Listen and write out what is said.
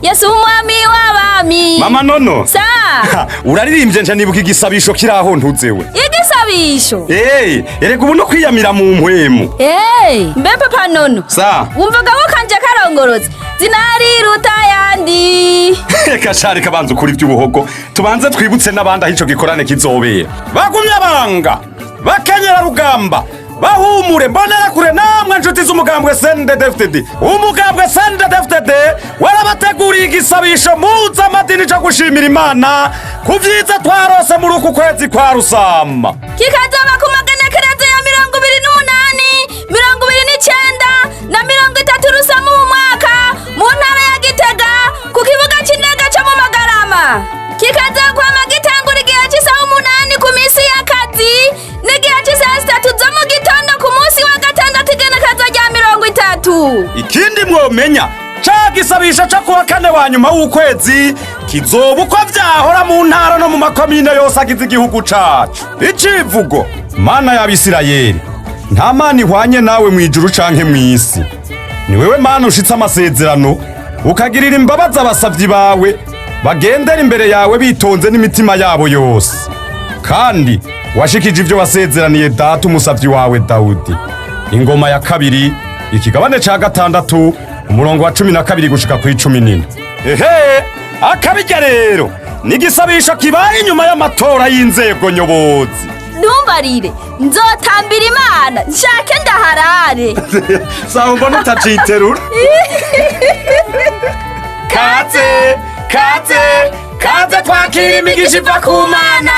Yesu umwami w'abami. Mama Nono. Sa. Uraririmbye nca nibuka igisabisho kiraho ntuzewe. Igisabisho. Eh, erega ubu no kwiyamira mu mpwemu. Eh, mbe papa Nono. Sa. Wumvaga kanje karongorotse. Zinariruta yandi. Reka sha, reka banza ukuri iby'ubuhogo. Tubanze twibutse n'abandi aho ico gikorane kizobera. Bagumye abanga. Bakenyera rugamba. Bahumure mbonera kure namwe nshuti z'umugambwe CNDD-FDD. Umugambwe CNDD-FDD warabateguriye igisabisho mpuzamadini co gushimira Imana ku vyiza twarose muri uku kwezi kwa Rusama. Kikazoba ku magenekerezo ya 28, 29 na 30 Rusama uwu mwaka mu ntara ya Gitega ku kibuga c'indege co mu Magarama. Kikazokwama gitangura igihe c'isaha 8 ku misi y'akazi n'igihe c'isaha 3 zo mu gitondo ku munsi wa gatandatu igenekerezo rya 30. Ikindi mwomenya, ca gisabisho co kuwa kane wa nyuma w'ukwezi kizoba uko vyahora mu ntara no mu makomine yose agize igihugu cacu. Icivugo: Mana y'Abisirayeli, nta mana ihwanye nawe mw'ijuru canke mw'isi. Ni wewe Mana ushitse amasezerano, ukagirira imbabazi abasavyi bawe bagendera imbere yawe bitonze n'imitima yabo yose, kandi washikije ivyo wasezeraniye data umusavyi wawe Dawudi. Ingoma ya kabiri, ikigabane ca 6, umurongo wa 12 gushika kuri 14. Ehe, akabirya rero ni igisabisho kibaye inyuma y'amatora y'inzego nyobozi. Ntumbarire, nzotambira Imana nshake ndaharare. Sawa, mbona utaciterura. Kaze, kaze, kaze twakira imigisha iva ku Mana.